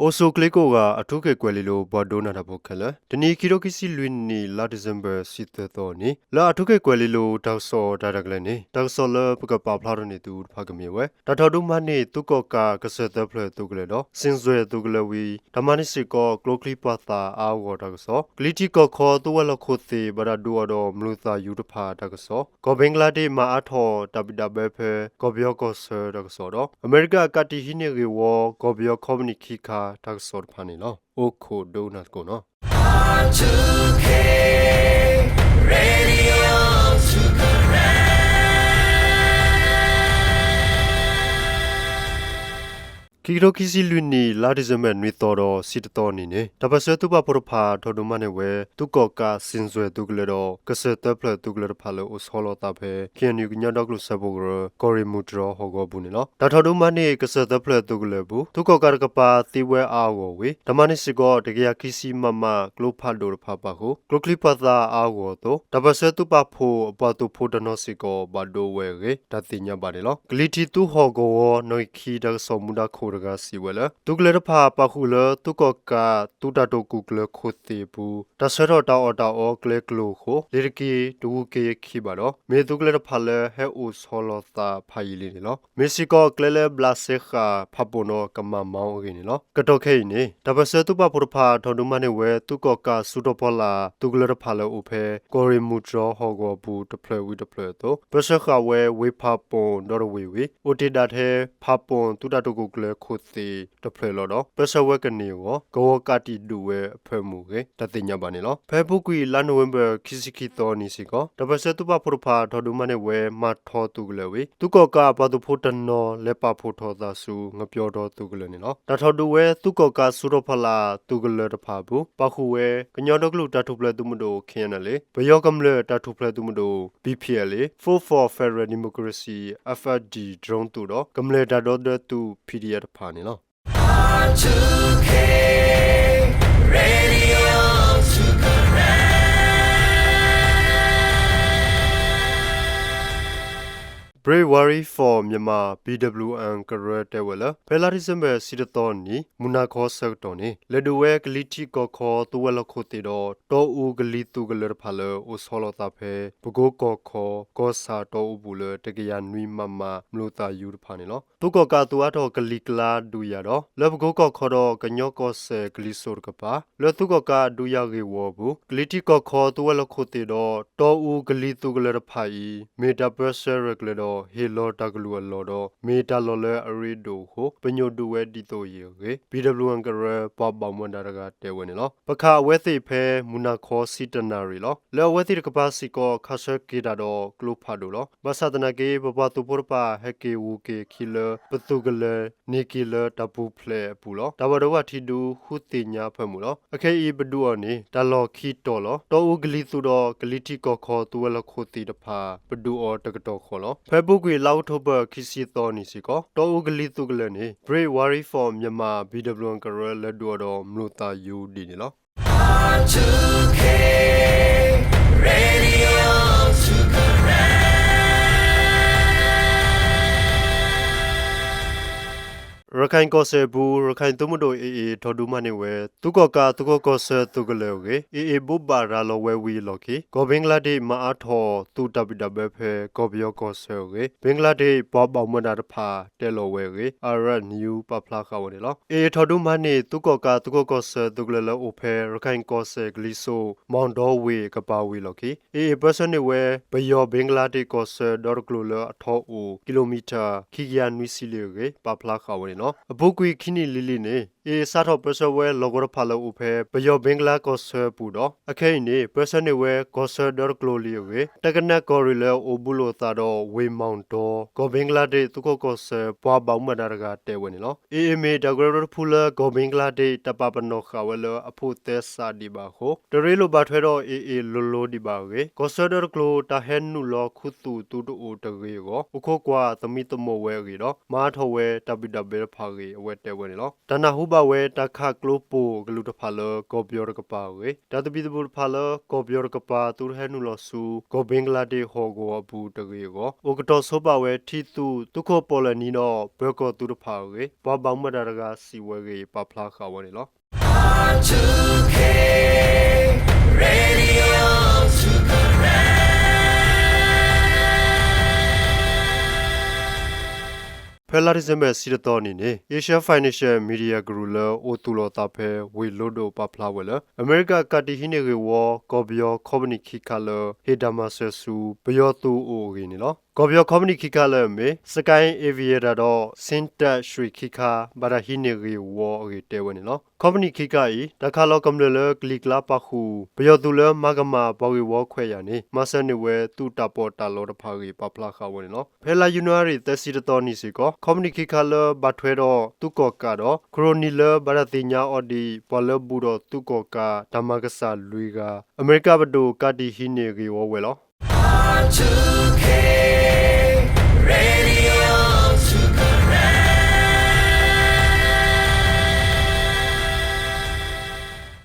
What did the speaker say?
အိၣ်ဆူၣ်ချ့ကိးဂၤ အထူအက့ၢ်ကွဲၤလ့လိၤ ပှၤဒိကနၣ်တၢ်ဖိခဲလၢာ်, တနံၤအံၤ ခံကထိခံဆံလွံၢ်နံၣ် လါဒံၣ်စ့ဘၢၣ် ဆံသၢသီအနံၤ လၢအထူအက့ၢ်ကွဲၤလ့လိၤ တၢ်ကစီၣ်တၢ်ရဲၣ်တၢ်ကျဲၤန့ၣ် တၢ်ကစီၣ်လၢပကပာ်ဖျါထီၣ်န့ၢ်သုတဖၣ်ကမ့ၢ်ဝဲ တၢ်ထီၣ်ဒုးမၤန့ၢ် သုးကီၣ်ကးကစၢၢ်သၢဖျၢၣ်သုးကလၢၤဒီး စံၣ်စွဲၣ်သုးကလၢၤဝံၤ တၢ်မၤန့ၢ်စ့ၢ်ကီး ကျိချံမျိာ်သၣ်အါအါဂီၢ်ဂီၢ်တၢ်ကစီၣ်, ကလံၤထံးကီၢ်ခီသုးဝဲၤလီၢ်ခိၣ်သ့ၣ် ဘၣ်တၢ်ဒုးအီၤဒီး မလူၤသးယူၤတဖၣ်တၢ်ကစီၣ်, ကီၢ်ဘ့ကလါဒ့းမၤအါထီၣ် တၢ်ဘံၣ်တၢ်ဘၢဖဲ ကီၢ်ပယီၤကီၢ်ဆၢတၢ်ကစီၣ်ဒီး အမဲရကၤအကးတံာ်ဟံးန့ၢ်ဂ့ၢ်ဝီကီၢ်ပယီၤခီပနံၣ်ခံခါတၢ်ကစီၣ်တဖၣ်န့ၣ်လီၤ. အိၣ်ခိးဒိကနၣ်သကိးနီၤ. ခံကထိခံဆံလွံၢ်နံၣ် လါဒံၣ်စ့ဘၢၣ် နွံသီဒီး ဆံတသီအနံၤန့ၣ် တၢ်ပၢၢ်ဆၢသုးပာ်ဖှိၣ်တဖၣ် ထီၣ်ဒုးမၤန့ၢ်ဝဲ သုးကီၣ်ကးစံၣ်စွဲၣ်သုးကလၢၤဒီး ကစၢၢ်သၢဖျၢၣ်သုးကလၢၤတဖၣ်လၢအိၣ်ဆီလီၤသးဖဲ ခ့ၣ်အဲၣ်ယူၣ် ကညီဒီကလုာ်စၢဖှိၣ်ကရၢ ကီၢ်ရ့ၣ်မုၢ်တြီၢ်ဟီၣ်ကဝီၤပူၤန့ၣ်လီၤ. တၢ်ထီၣ်ဒုးမၤန့ၢ် ကစၢၢ်သၢဖျၢၣ်သုးကလၢၤအပူၤ သုးကီၣ်ကးတကပၤသံဝဲအါအါဂီၢ်ဂီၢ်ဝံၤ တၢ်မၤန့ၢ်စ့ၢ်ကီး တကယၤခံဆံ မမ ကျိဖးဒိၣ်တဖၣ်ပာ်ဃုာ် ကျိချံမျိာ်သၣ်အါအါဂီၢ်ဂီၢ်အသိး တၢ်ပၢၢ်ဆၢသုးပာ်ဖှိၣ်အပှၤသုးဖိတနီၤစ့ၢ်ကီး ဘၣ်ဒိဝဲအဂ့ၢ် တၢ်သ့ၣ်ညါဘၣ်န့ၣ်လီၤ. ကလံၤထံးသုးဟီၣ်ကဝီၤ နီၣ်ဂံၢ်ခံတၢ်ကစီၣ်မူဒါခိၣ်တဂၤစံးဝဲလၢ သုးကလၢၤတဖၣ်ပာ်ဃုာ်လၢ သုးကီၣ်ကးသုးတၢ်တိာ်ကူၣ်ကျဲၤခိၣ်သ့ၣ်အပူၤ တၢ်ဆှၢထီၣ်တၢ်အီၣ်တၢ်အီကျဲကျိၤအဃိ လ့ၤတက့ၤတဝူၤက့ၤခံဘၣ်ဒီး မ့ၢ်သုးကလၢၤတဖၣ်လၢဟဲအိၣ်ဆီလီၤသးဖးယံာ်လံန့ၣ်လီၤ. မ့ၢ်စ့ၢ်ကီးကျဲလၢဘျးစဲဃာ် ဖးပူၣ်ဒီးကမၤမီအဂ့ၢ်န့ၣ်လီၤ. ကတီၢ်ခဲအံၤန့ၣ် တၢ်ပၢၢ်ဆၢသုးပာ်ဖှိၣ်တဖၣ် ထီၣ်ဒုးမၤန့ၢ်ဝဲ သုးကီၣ်ကးစူးထီၣ်ဖီလာ် သုးကလၢၤတဖၣ်လၢအိၣ်ဖဲ ကီၢ်ရ့ၣ်မုၢ်တြီၢ်ဟီၣ်ကဝီၤပူၤ တဖျၢၣ်ဝံၤတဖျၢၣ်အသိး ပၢဆှၢဃာ်ဝဲဝ့ၢ်ဖးပူၣ်ဒီတဝ့ၢ်ဝံၤ အိၣ်တ့ၢ်ဒၣ်ထဲ ဖးပူၣ်သုးတၢ်တိာ်ကူၣ်ကျဲၤခိၣ်သ့ၣ်တဖျၢၣ်လီၤဒီး ပၢဆှၢဝဲကန့ၢ်အဂီၢ် ကဝီၤကးတံာ်ဒုးဝဲအဖၢမုၢ်အဂ့ၢ် တၢ်သ့ၣ်ညါဘၣ်န့ၣ်လီၤ. ဖဲအပူၤကွံာ် လါနိၣ်ဝ့ဘၢၣ် ခံဆံခံသီနံၤစ့ၢ်ကီး တၢ်ပၢၢ်ဆၢသုးပာ်ဖှိၣ်တဖၣ် ထီၣ်ဒုးမၤန့ၢ်ဝဲ မၤထီသုးကလၢၤဝံၤ သုးကီၣ်ကးအပှၤသုးဖိတနီၤ လဲၤပာ်ဖှိၣ်ထီၣ်သးဆူ ငပျီတီသုးကလၢၤန့ၣ်လီၤ. တၢ်ထီၣ်ဒုးဝဲ သုးကီၣ်ကးစူးထီၣ်ဖီလာ် သုးကလၢၤတဖၣ်အပူၤ ပာ်ဃုာ်ဝဲ ကညီဒီကလုာ်တၢ်ထူၣ်ဖျဲးသုးမုၢ်ဒိၣ် ခ့ၣ်အဲၣ်ယူၣ် ပယီၤကမျၢၢ်တၢ်ထူၣ်ဖျဲးသုးမုၢ်ဒိၣ် ပီၣ်ပီၣ်အ့လ် Force for Federal Democracy F F D Drone သုးဒီး ကမျၢၢ်တၢ်ဒီသဒၢသုး P D F တဖၣ်န့ၣ်လီၤ. ဘြ့ၣ်ဝါရံ for Myanmar B W M ကရၢတဲဝဲလၢ ဖဲလါဒံၣ်စ့ဘၢၣ် ဆံတသီနံၤ မုၢ်နၤခီဆၢကတီၢ်န့ၣ် လဲၤဒုးဝဲကလံၤထံးကီၢ်ခီသုးဝဲၤလီၢ်ခိၣ်သ့ၣ်ဒီး တီအူကလံၤသုးကလၢၤတဖၣ်လၢအိၣ်ဆီလီၤသးဖဲ ပကိကီၢ်ခီ ကီၢ်ဆၣ်တီအူပူၤလၢ တကယၤနွံ မမ မလူၤသးယူၤတဖၣ်န့ၣ်လီၤ. သုးကီၣ်ကးသုးအါထီၣ်ကလံၤကျါဒုးယၤဒီး လၢပကိကီၢ်ခီဒီး ကညီကီၢ်စဲၣ်ကလံၤစိးတကပၤ လၢသုးကီၣ်ကးဒုးယၤဂ့ၢ်ဝီအပူၤ ကလံၤထံးကီၢ်ခီသုးဝဲၤလီၢ်ခိၣ်သ့ၣ်ဒီး တီအူကလံၤသုးကလၢၤတဖၣ်အံၤ မ့ၢ်တၢ်ပၢဆှၢရဲၣ်ကျဲၤဒီး ဟ့ၣ်လီၤတၢ်ကလုၢ်အလီၢ်ဒီး မ့ၢ်တၢ်လီၢ်လၢအရ့ဒိၣ်အဃိ ပညိၣ်ဒုးဝဲဒ်သိးအံၤအဂ့ၢ် B W M ကရၢ ပှၤဘၣ်မူဘၣ်ဒါတဂၤတဲဝဲန့ၣ်လီၤ. ပခးအဝဲသ့ၣ်ဖဲမုၢ်နၤခီဆံတနၣ်ရံၣ်လီၤ. လၢအဝဲသ့ၣ်တကပၤစ့ၢ်ကီး ခးဆၢက့ၤတၢ်ဒီးကျိဖးဒိၣ်လီၤ. ဘၣ်ဆၣ်သနာ်က့ ပပှၤသုးဖိတဖၣ် ဟဲက့ၤဝူၤက့ၤအခံလၢ ပသုးကလၢၤန့ၢ်က့ၤလၢတၢ်ပူၤဖျဲးအပူၤလီၤ. တၢ်ဘၣ်ဒိဘၣ်ထံးဒုးဃုသ့ၣ်ညါအဖၢမုၢ်လီၤ. အခဲအံၤပဒုးအီၤန့ၣ် တၢ်လီၢ်ခံတီၤလီၤ. တီအူကလံၤသုးဒီး ကလံၤထံးကီၢ်ခီသုးဝဲၤလီၢ်ခိၣ်သ့ၣ်တဖၣ် ပဒုးအီၤတကတီၢ်ဃီလီၤ. ဖဲအပူၤကွံာ် လါအီးထိဘၢၣ် ခံဆံသီနံၤစ့ၢ်ကီး တီအူကလံၤသုးကလၢၤန့ၣ် ဘြ့ၣ်ဝါရံ for Myanmar B W M ကရၢ လဲၤဒုးအီၤဒီးမလူၤသးယူၤဒ်န့ၣ်လီၤ. ရခၢၣ်ကီၢ်စဲၣ်အပူၤ ရခၢၣ်သုးမုၢ်ဒိၣ် A A ထီၣ်ဒုးမၤန့ၢ်ဝဲ သုးကီၣ်ကးသုးခိးကီၢ်ဆၢသုးကလၢၤအဂ့ၢ် A A ဘိးဘၣ်ရၤလီၤဝဲဝံၤအလီၢ်ခံ ကီၢ်ဘ့ကလါဒ့းမၤအါထီၣ်သုးတၢ်ဘံၣ်တၢ်ဘၢဖဲ ကီၢ်ပယီၤကီၢ်ဆၢအဂ့ၢ် ဘ့ကလါဒ့းပှၤဘၣ်မူဘၣ်ဒါတဖၣ်တဲလီၤဝဲအဂ့ၢ် Arab News ပာ်ဖျါဃာ်ဝဲန့ၣ်လီၤ. A A ထီၣ်ဒုးမၤန့ၢ် သုးကီၣ်ကးသုးခိးကီၢ်ဆၢသုးကလၢၤလၢအိၣ်ဖဲ ရခၢၣ်ကီၢ်စဲၣ်ကလံၤစိး မီၣ်ဒီဝ့ၢ်ကပၤဝံၤအလီၢ်ခံ A A ပၢဆှၢန့ၢ်ဝဲ ပယီၤဘ့ကလါဒ့းကီၢ်ဆၢဒီတကျိၤလၢအထီအိၣ် ကံလိမံၤထၢၣ် ခံကယၤနွံဆံလံအဂ့ၢ် ပာ်ဖျါဃာ်ဝဲန့ၣ်လီၤ. အပူၤကွံာ်ခံနံၣ်လံၤလံၤန့ၣ် A A စးထီၣ်ပၢဆှၢဝဲလီၢ်ကဝီၤတဖၣ်လၢအိၣ်ဖဲ ပယီၤဘ့ကလါကီၢ်ဆၢအပူၤဒီး အခဲအံၤန့ၣ် ပၢဆှၢန့ၢ်ဝဲကီၢ်ဆၢဒီတကျိၤလံအဂ့ၢ် တကနၣ်ကီၢ်ရ့ၣ်လၢအိၣ်ဘူးလိာ်သးဒီးဝ့ၢ်မီၣ်ဒီ ကီၢ်ဘ့ကလါဒ့းသုးခိးကီၢ်ဆၢ ပှၤဘၣ်မူဘၣ်ဒါတဂၤတဲဝဲန့ၣ်လီၤ. A A မ့ၢ်တၢ်ကရၢကရိတဖုလၢကီၢ်ဘ့ကလါဒ့း တၢ်ပာ်ပနီၣ်ဃာ်ဝဲလၢအဖိးသဲစးဒံးဘၣ်အဃိ တရ့လိာ်ဘၣ်ထွဲဒီး A A လိၤလိၤဒံးဘၣ်အဂ့ၢ် ကီၢ်ဆၢဒီတကျိၤ တၢ်ဟဲနုာ်လီၤခူသူၣ်သုတအိၣ်တဂ့ၤအဂီၢ် အိၣ်ခိးကွၢ်သမံသမိးဝဲအဂ့ၢ်ဒီး မၤအါထီၣ်ဝဲတၢ်ဘံၣ်တၢ်ဘၢတဖၣ်အဂ့ၢ် အဝဲတဲဝဲန့ၣ်လီၤ. တၢ်နၢ်ဟူ ဘၣ်ဝဲတၢ်ခးကျိပိၢ်အကလုာ်တဖၣ်လၢကီၢ်ပယီၤတကပၤအဂ့ၢ်, တၢ်သဘံၣ်သဘုၣ်တဖၣ်လၢကီၢ်ပယီၤတကပၤ သုတဟဲနုာ်လီၤဆူ ကီၢ်ဘ့ကလါဒ့းဟီၣ်ကဝီၤအပူၤတဂ့ၤအဂီၢ် အိၣ်ကတီၤဆိပာ်ဝဲထံသုး သုးခိၣ်ပီၣ်လဲၣ်နံဒီး ပၢၤကီၢ်သုးတဖၣ်အဂ့ၢ် ပှၤဘၣ်မူဘၣ်ဒါတဂၤစံးဝဲအဂ့ၢ် ပာ်ဖျါဃာ်ဝဲန့ၣ်လီၤ. ဖဲလါဒံၣ်စ့ဘၢၣ် ဆံတသီနံၤန့ၣ် Asia Financial Media Group လၢအိၣ်သူၣ်လီၤအသးဖဲဝ့ၢ်လိဒိၣ် ပာ်ဖျါဝဲလၢ အမဲရကၤကးတံာ်ဟံးန့ၢ်ဂ့ၢ်ဝီ ကီၢ်ပယီၤခီပနံၣ်ခံခါလၢ ဟ့ၣ်တၢ်မၤစၢၤဆူ ပယီၤသုးအအိၣ်အဂ့ၢ်န့ၣ်လီၤ. ကီၢ်ပယီၤခီပနံၣ်ခံခါလၢအမ့ၢ် Sky Aviator ဒီး Syntax ရွှေ ခံခါ ဘၣ်တၢ်ဟံးန့ၢ်ဂ့ၢ်ဝီအဂ့ၢ်တဲဝဲန့ၣ်လီၤ. ခီပနံၣ်ခံခါအံၤ တၢ်ခးလီၤကမျၢၢ်လၢကလံၤကျါပာ်ဃုာ် ပယီၤသုးလၢမၤကမၣ်ပှၤဂ့ၢ်ဝီခွဲးယာ်န့ၣ် မၤစၢၤန့ၢ်ဝဲသုးတၢ်ပီးတၢ်လီတဖၣ်အဂ့ၢ် ပာ်ဖျါဃာ်ဝဲန့ၣ်လီၤ. ဖဲလါယနူၤအါရံၤ သၢဆံတသီနံၤစ့ၢ်ကီး ခီပနံၣ်ခံခါလၢဘၣ်ထွဲဒီးသုးကီၣ်ကးဒီး ခရိၣ်နံၤလၢဘၣ်တၢ်သ့ၣ်ညါအီၤဒ် ပှၤလၢဘူးဒီးသုးကီၣ်ကး တၢ်မၤကစၢ်လွံၢ်ဂၤ အမဲရကၤပဒိၣ်ကးတံာ်ဟံးန့ၢ်ဂ့ၢ်ဝီဝဲလီၤ.